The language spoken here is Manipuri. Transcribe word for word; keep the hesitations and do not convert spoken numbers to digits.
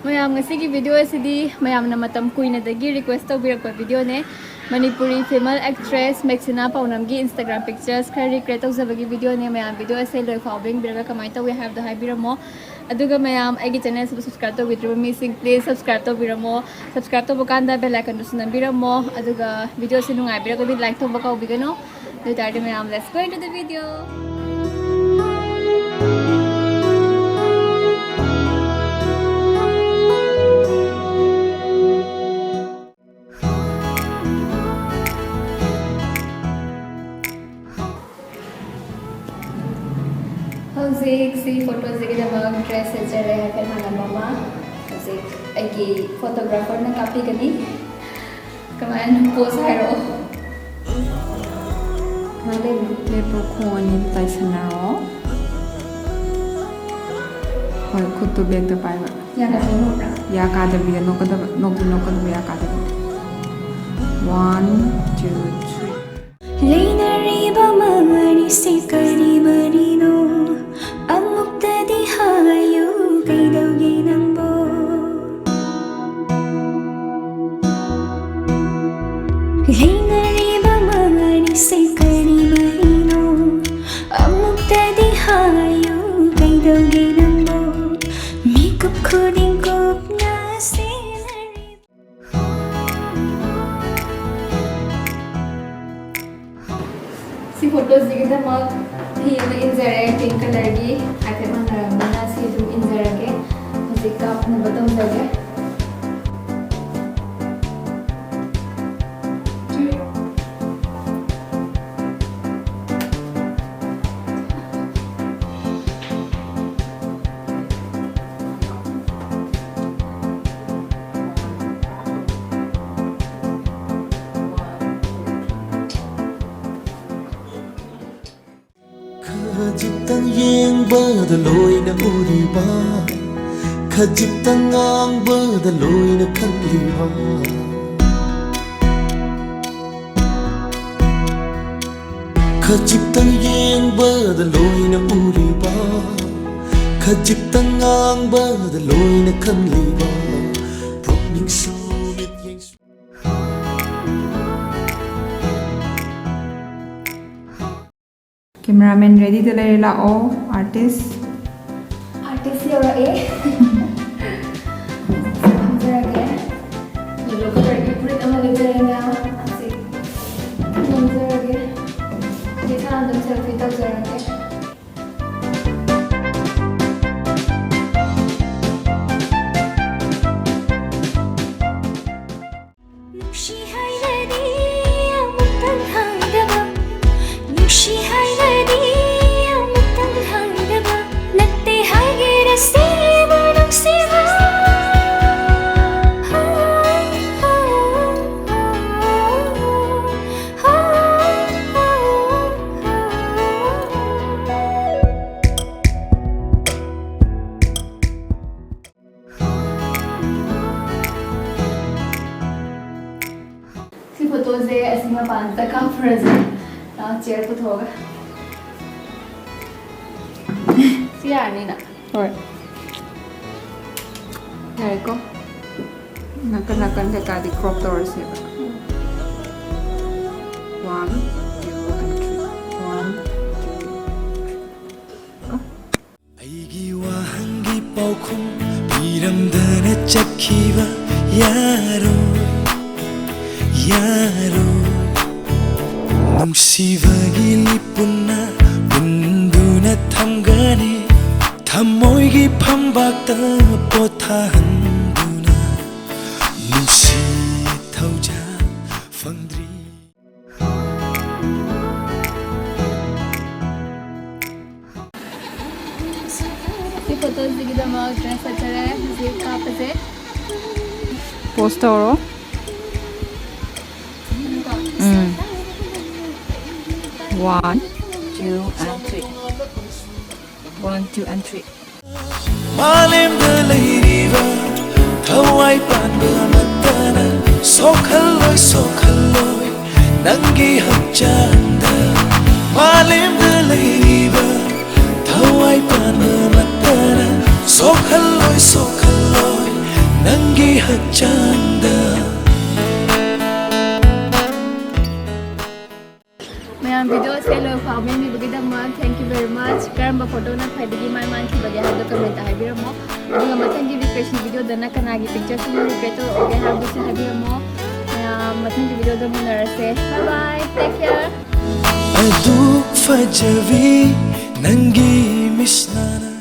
ꯃꯌꯥꯝ, ꯉꯁꯤꯒꯤ video ꯑꯁꯤꯗꯤ ꯃꯌꯥꯝꯅ ꯃꯇꯝ ꯀꯨꯏꯅꯗꯒꯤ request ꯇꯧꯕꯤꯔꯛꯄ videoꯅꯦ꯫ Manipuri female actress ꯃꯦꯛꯁꯤꯅꯥ ꯄꯥꯎꯅꯝꯒꯤ Instagram pictures ꯈꯔ recreate ꯇꯧꯖꯕꯒꯤ videoꯅꯦ꯫ ꯃꯌꯥꯝ, video ꯑꯁꯦ ꯂꯣꯏ ꯐꯥꯎꯕ ꯌꯦꯡꯕꯤꯔꯒ ꯀꯃꯥꯏꯅ ꯇꯧꯏ ꯍꯥꯏꯕꯗꯣ ꯍꯥꯏꯕꯤꯔꯝꯃꯣ꯫ ꯑꯗꯨꯒ ꯃꯌꯥꯝ, ꯑꯩꯒꯤ channel ꯑꯁꯤꯕꯨ subscribe ꯇꯧꯕꯤꯗ꯭ꯔꯤꯕ ꯃꯤꯁꯤꯡ, please subscribe ꯇꯧꯕꯤꯔꯝꯃꯣ꯫ Subscribe ꯇꯧꯕ ꯀꯥꯟꯗ bell iconꯗꯨꯁꯨ ꯅꯝꯕꯤꯔꯝꯃꯣ꯫ ꯑꯗꯨꯒ video ꯑꯁꯤ ꯅꯨꯡꯉꯥꯏꯕꯤꯔꯒꯗꯤ like ꯇꯧꯕ ꯀꯥꯎꯕꯤꯒꯅꯨ꯫ ꯑꯗꯨ ꯑꯣꯏꯇꯥꯔꯗꯤ ꯃꯌꯥꯝ, let's go into the video. ꯍꯧꯖꯤꯛ ꯁꯤ photoꯁꯤꯒꯤꯗꯃꯛ dress ꯁꯦꯠꯆꯔꯦ, ꯍꯥꯏꯐꯦꯠ ꯃꯥꯟꯅꯕ ꯑꯃ꯫ ꯍꯧꯖꯤꯛ ꯑꯩꯒꯤ photographerꯅ ꯀꯥꯞꯄꯤꯒꯅꯤ꯫ ꯀꯃꯥꯏꯅ pose ꯍꯥꯏꯔꯛꯑꯣ꯫ ꯀꯃꯥꯏꯅ ꯂꯩꯅꯤ? ꯂꯦꯞꯄꯣ, ꯈꯣꯡ ꯑꯅꯤ ꯇꯥꯏꯁꯟꯅꯔꯣ꯫ ꯍꯣꯏ, ꯈꯨꯠꯇꯨ backꯇ ꯄꯥꯏꯕ꯫ ꯌꯥꯗꯕ꯭ꯔꯣ, ꯅꯣꯛꯄ꯭ꯔꯥ? ꯌꯥ ꯀꯥꯗꯕꯤꯗ ꯅꯣꯛꯀꯗꯕ, ꯅꯣꯛꯇꯤ ꯅꯣꯛꯀꯗꯕ, ꯌꯥ ꯀꯥꯗꯕꯤꯗ꯫ One, two, three. ꯂꯩꯅꯔꯤꯕ ꯃꯉꯥꯅꯤꯁꯦ ꯀꯔꯤ ꯃꯔꯤꯅꯣ? ꯑꯃꯨꯛꯇꯗꯤ ꯍꯥꯏꯌꯨ, ꯀꯩꯗꯧꯒꯦ ꯅꯪꯕꯣ? ꯂꯩꯅꯔꯤꯕ ꯃꯉꯥꯅꯤꯁꯦ ꯀꯔꯤ ꯃꯔꯤꯅꯣ? ꯑꯃꯨꯛꯇꯗꯤ ꯍꯥꯏꯌꯨ, ꯀꯩꯗꯧꯒꯦ ꯅꯪꯕꯣ? ꯃꯤꯀꯨꯞ ꯈꯨꯗꯤꯡ ꯀꯨꯞꯅ ꯁꯦꯟꯅꯔꯤ꯫ ꯁꯤ photoꯁꯤꯒꯤꯗꯃꯛ ꯐꯤ ꯑꯃ ꯏꯟꯖꯔꯦ, pink colourꯒꯤ, ꯍꯥꯏꯐꯦꯠ ꯃꯥꯟꯅꯔꯕꯅꯤꯅ ꯁꯤ ꯑꯗꯨꯝ ꯏꯟꯖꯔꯒꯦ꯫ ꯍꯧꯖꯤꯛ ꯀꯥꯞꯅꯕ ꯇꯧꯖꯒꯦ꯫ ꯈꯖꯤꯛꯇꯪ ꯌꯦꯡꯕꯗ ꯂꯣꯏꯅ ꯎꯔꯤꯕ, ꯈꯖꯤꯛꯇꯪ ꯉꯥꯡꯕꯗ ꯂꯣꯏꯅ ꯈꯪꯂꯤꯕ, ꯈꯖꯤꯛꯇꯪ ꯌꯦꯡꯕꯗ ꯂꯣꯏꯅ ꯎꯔꯤꯕ, ꯈꯖꯤꯛꯇꯪ ꯉꯥꯡꯕꯗ ꯂꯣꯏꯅ ꯈꯪꯂꯤꯕ ꯄꯨꯛꯅꯤꯡꯁꯨ ꯃꯤꯠꯌꯦꯡꯁꯨ꯫ Cameraman ready ꯗ ꯂꯩꯔꯦ, ꯂꯥꯛꯑꯣ ꯑꯥꯔꯇꯤꯁ꯫ ꯑꯥꯔꯇꯤꯁ ꯌꯧꯔꯛꯑꯦ꯫ ꯅꯝꯖꯔꯒꯦ꯫ ꯌꯦꯜꯂꯣ ꯀꯂꯔꯒꯤ ꯐꯨꯔꯤꯠ ꯑꯃ ꯂꯤꯠꯆꯔꯦ ꯃꯌꯥꯝ꯫ ꯑꯁꯤ ꯅꯝꯖꯔꯒꯦ꯫ ꯑꯗꯩ ꯏꯁꯥꯅ ꯑꯗꯨꯝ ꯁꯦꯜꯐꯤ ꯇꯧꯖꯔꯒꯦ꯫ ꯅꯨꯡꯁꯤ ꯍꯥꯏꯔꯗꯤ ꯑꯃꯨꯛꯇꯪ ꯍꯥꯏꯗꯕ, ꯅꯨꯡꯁꯤ ꯍꯥꯏꯔꯗꯤ ꯑꯃꯨꯛꯇꯪ ꯍꯥꯏꯗꯕ, ꯅꯠꯇꯦ ꯍꯥꯏꯒꯦꯔ ꯁꯤꯕꯨ ꯅꯨꯡꯁꯤꯕ꯫ ꯁꯤ ꯐꯣꯇꯣꯁꯦ ꯑꯁꯤ ꯃꯄꯥꯟꯗ ꯀꯥꯞꯄꯨꯔꯁꯦ꯫ ꯆꯤꯌꯔ ꯄꯨꯊꯣꯛꯑꯒ꯫ ꯁꯤ ꯌꯥꯔꯅꯤꯅ꯫ ꯍꯣꯏ, ꯌꯥꯔꯦꯀꯣ꯫ ꯅꯥꯀꯟ ꯅꯥꯀꯟ ꯀꯩꯀꯥꯗꯤ crop ꯇꯧꯔꯁꯦꯕ꯫ One, two, and three. One, two, three. ꯑꯩꯒꯤ ꯋꯥꯍꯪꯒꯤ ꯄꯥꯎꯈꯨꯝ ꯄꯤꯔꯝꯗꯅ ꯆꯠꯈꯤꯕ ꯌꯥꯔꯣ, ꯌꯥꯔꯣ꯫ ꯅꯨꯡꯁꯤꯕꯒꯤ ꯂꯤꯄꯨꯟꯅ ꯄꯨꯟꯗꯨꯅ ꯊꯝꯒꯅꯤ, ꯊꯃꯣꯏꯒꯤ ꯐꯝꯕꯥꯛꯇ ꯄꯣꯊꯥꯍꯟꯗꯨꯅ꯫ ꯅꯨꯡꯁꯤ ꯊꯧꯖꯥꯜ ꯐꯪꯗ꯭ꯔꯤ꯫ ꯁꯤ ꯐꯣꯇꯣꯁꯤꯒꯤꯗꯃꯛ ꯗ꯭ꯔꯦꯁ ꯆꯠꯆꯔꯦ ꯍꯧꯖꯤꯛ ꯀꯥꯞꯄꯁꯦ꯫ ꯄꯣꯁ ꯇꯧꯔꯣ꯫ ꯎꯝ꯫ One, two, and three. One, two, and three. ꯃꯥꯂꯦꯝꯗ ꯂꯩꯔꯤꯕ ꯊꯋꯥꯏ ꯄꯥꯟꯕ ꯑꯃꯠꯇꯅ ꯁꯣꯛꯍꯜꯂꯣꯏ, ꯁꯣꯛꯍꯜꯂꯣꯏ ꯅꯪꯒꯤ ꯍꯛꯆꯥꯡꯗ꯫ ꯃꯥꯂꯦꯝꯗ ꯂꯩꯔꯤꯕ ꯊꯋꯥꯏ ꯄꯥꯟꯕ ꯑꯃꯠꯇ ꯁꯣꯛꯍꯜꯂꯣꯏ, ꯁꯣꯛꯍꯜꯂꯣꯏ ꯅꯪꯒꯤ ꯍꯛꯆꯥꯡꯗ꯫ ꯃꯌꯥꯝ, video ꯑꯁꯦ ꯂꯣꯏ ꯐꯥꯎꯕ ꯌꯦꯡꯕꯤꯕꯒꯤꯗꯃꯛ thank you very much꯫ ꯀꯔꯝꯕ photo ꯅ ꯈ꯭ꯋꯥꯏꯗꯒꯤ ꯃꯥꯏ ꯃꯥꯟꯈꯤꯕꯒꯦ ꯍꯥꯏꯕꯗꯣ comment ꯇ ꯍꯥꯏꯕꯤꯔꯝꯃꯣ꯫ ꯑꯗꯨꯒ ꯃꯊꯪꯒꯤ reflection video ꯗꯅ ꯀꯅꯥꯒꯤ picture ꯁꯤꯡ recreate ꯇꯧꯔꯛꯑꯣꯒꯦ ꯍꯥꯏꯕꯗꯨꯁꯨ ꯍꯥꯏꯕꯤꯔꯝꯃꯣ꯫ ꯃꯌꯥꯝ, ꯃꯊꯪꯒꯤ video ꯗ ꯑꯃꯨꯛ ꯎꯅꯔꯁꯦ꯫ Bye bye, take care꯫ ꯑꯗꯨꯛ ꯐꯖꯕꯤ ꯅꯪꯒꯤ ꯃꯤꯠꯁꯅꯥꯅ꯫